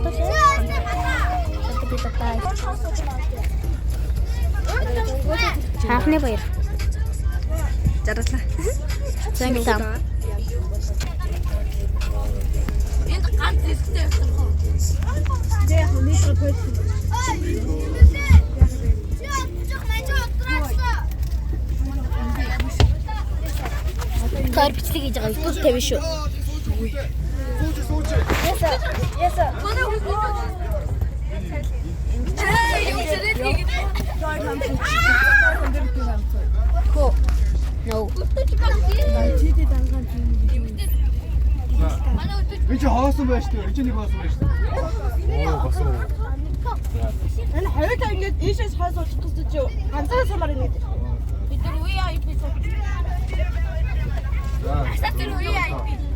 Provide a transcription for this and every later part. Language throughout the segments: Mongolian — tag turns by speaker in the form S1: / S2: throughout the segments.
S1: Одоо би даа. Анхны баяр.
S2: Жаргалаа.
S1: За ингэ лам.
S2: Энд ганц зэрэгтэй явсан.
S1: Тэр бичлэг хийж байгаа YouTube тавина шүү. No.
S3: Би чи хоосон байж тээ. Би чи нэг хоосон байж тээ. Оо бас уу.
S2: Энэ хоёулаа ингээд ийшээс хойш суучих гэсэн чи ганцаараа сумаар ингээд.
S4: Бид нар VIP суух.
S3: За.
S4: Тэр VIP.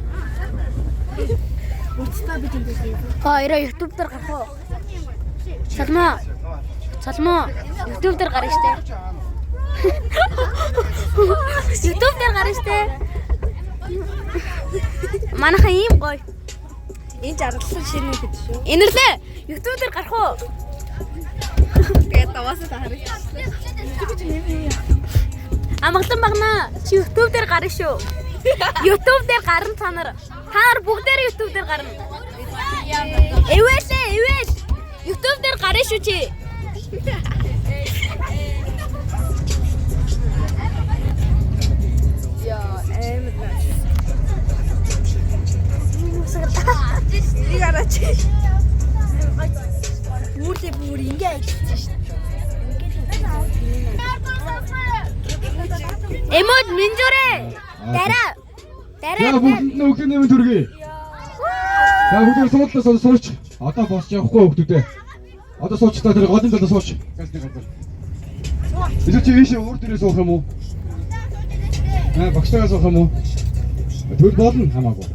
S1: Хоёроо YouTube дээр гарах уу? Салмаа. Салмаа. YouTube дээр гарна штэ. YouTube дээр гарна штэ. Манайхан ийм гоё.
S2: Энэ жаргалсан шинэ гэж шүү.
S1: Инэрлээ. YouTube дээр гарах уу?
S2: Тэгээд даваасаа та харъя.
S1: Амгалан багнаа. Чи YouTube дээр гарна шүү. YouTube дээр гарна та нар. Та нар бүгдээр YouTube дээр гарна. Эвэлээ, эвэл. YouTube дээр гарна шүү чи.
S2: Яа, амар наа. Энийг хараач. Үүрлээ бүр ингээ ажилласан шүү.
S1: Эмод минжүрээ. Дараа.
S3: За
S1: Дараа.
S3: бүгдэнд нь өглөөний мэнд хүргэе. За бүгд суудлаа сууч. Одоо босч явахгүй хүүхдүүдээ. Одоо сууч та тэр голын талаа сууч. Газны газар. Эсвэл чи ийшээ өөр дээрээ суух юм уу? Аа багштайгаа суух юм уу? Тэгвэл болно хамаагүй.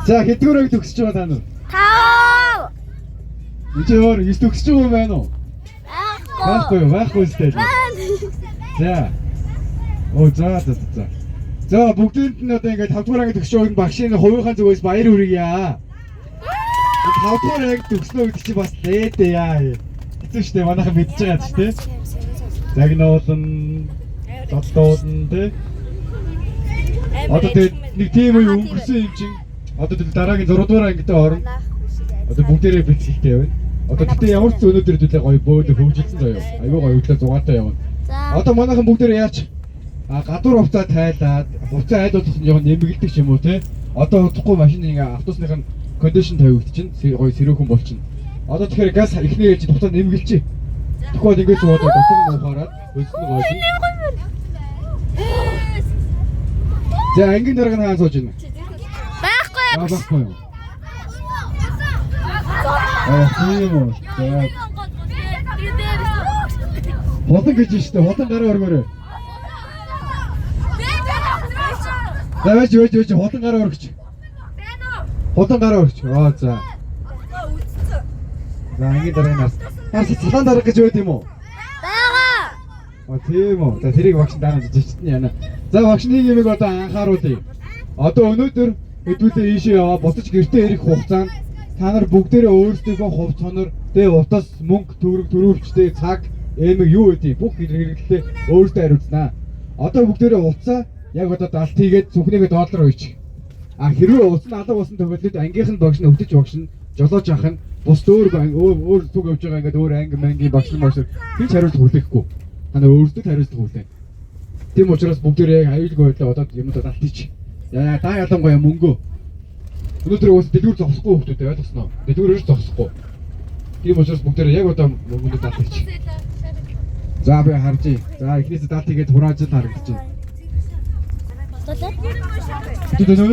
S3: За хэдгээр анги төгсөж байгаа та нар?
S1: Тав.
S3: Энд чи өөр 9 төгсөж байгаа юм байна уу? Байхгүй юу, байхгүй үстэй. За. Оо за за за. За бүгдэнд нь одоо ингээд 5 дугаар анги төгсөж байгааг нь багшийн хувийнхаа зүгээс баяр хүргье. 5 дугаар анги төгснөө гэдэг чинь бас лээдэ яа. Хэцүү шттэ манайхан мэдж байгаа ч тий. Загнуулан, зодтуулан тий. Одоо тэгээд нэг тийм үе өнгөрсөн юм чинь одоо тэгэл дараагийн 6 дугаар ангидаа орно. Одоо бүгдээрээ бэлтгэлтэй явна. Одоо тэгтээ ямар ч өнөөдөр төлөө гоё бөөлө хөгжилсөн заяа. Айгүй гоё өглөө зугаатай явна.
S1: За.
S3: Одоо манайхан бүгдээрээ яаж а гадуур хувцаа тайлаад хувцаа айлуулах нь яг нэмгэлдэг ч юм уу те. Одоо удахгүй машины ингээ автобусных нь кондишн тавигдчихин гоё сэрүүхэн болчихно. Одоо тэгэхээр газ эхний ээлжид хувцаа нэмгэлчих. Тэгэхгүй бол ингээ суугаад дотор нь ухаарад хөлсөн нь гоё. За ангийн дарга нь хаана сууж байна?
S1: Байхгүй.
S3: Аа байхгүй юу? Аа тийм үү. За хулан гэж штэ хулан гараа өргөөрэй. За байж байж байж хулан гараа өргөч. Хулан гараа өргөч. Аа за. За ангийн дарга нас. Бас цалаан дарга гэж байд юм уу?
S1: Бага.
S3: А тийм үү. За тэрийг багш дараа нь жижигтэн яана. За багш нэг юмыг одоо анхааруулъя. Одоо өнөөдөр хэдүүлээ ийшээ яваа буцаж гэртээ ирэх хугацаанд та нар бүгдээрээ өөрсдийнхөө хувь цонор тэ утас мөнгө төгрөг төрөвчтэй цаг эмэг юу гэдэг бүх хэрэглэлээ өөрсдөө хариуцнаа. Одоо бүгдээрээ утсаа яг одоо далт хийгээд зүхнийгээ доллар уйч. А хэрвээ утас нь алга болсон тохиолдолд ангийнх нь багш нь өвдөж багш нь жолоож ах нь бус өөр өөр өөр зүг явж байгаа ингээд өөр анги мангийн багш нь багш тэр ч хариуцлага хүлээхгүй. Та нар өөрсдөө хариуцлага хүлээн. Тийм учраас бүгдээрээ яг аюулгүй байдлаа одоо юмудаа далтчих. Яа та ялангуяа мөнгөө. Өнөөдөр уус дэлгүүр зогсохгүй хүүхдүүд ойлгосноо. Дэлгүүр ерөөс зогсохгүй. Тийм учраас бүгдээрээ яг одоо мөнгөндөө далтчих. За би харж. За эхнээсээ далт хийгээд хурааж л харагдаж байна.
S1: Болоо.
S3: Бид өнөөдөр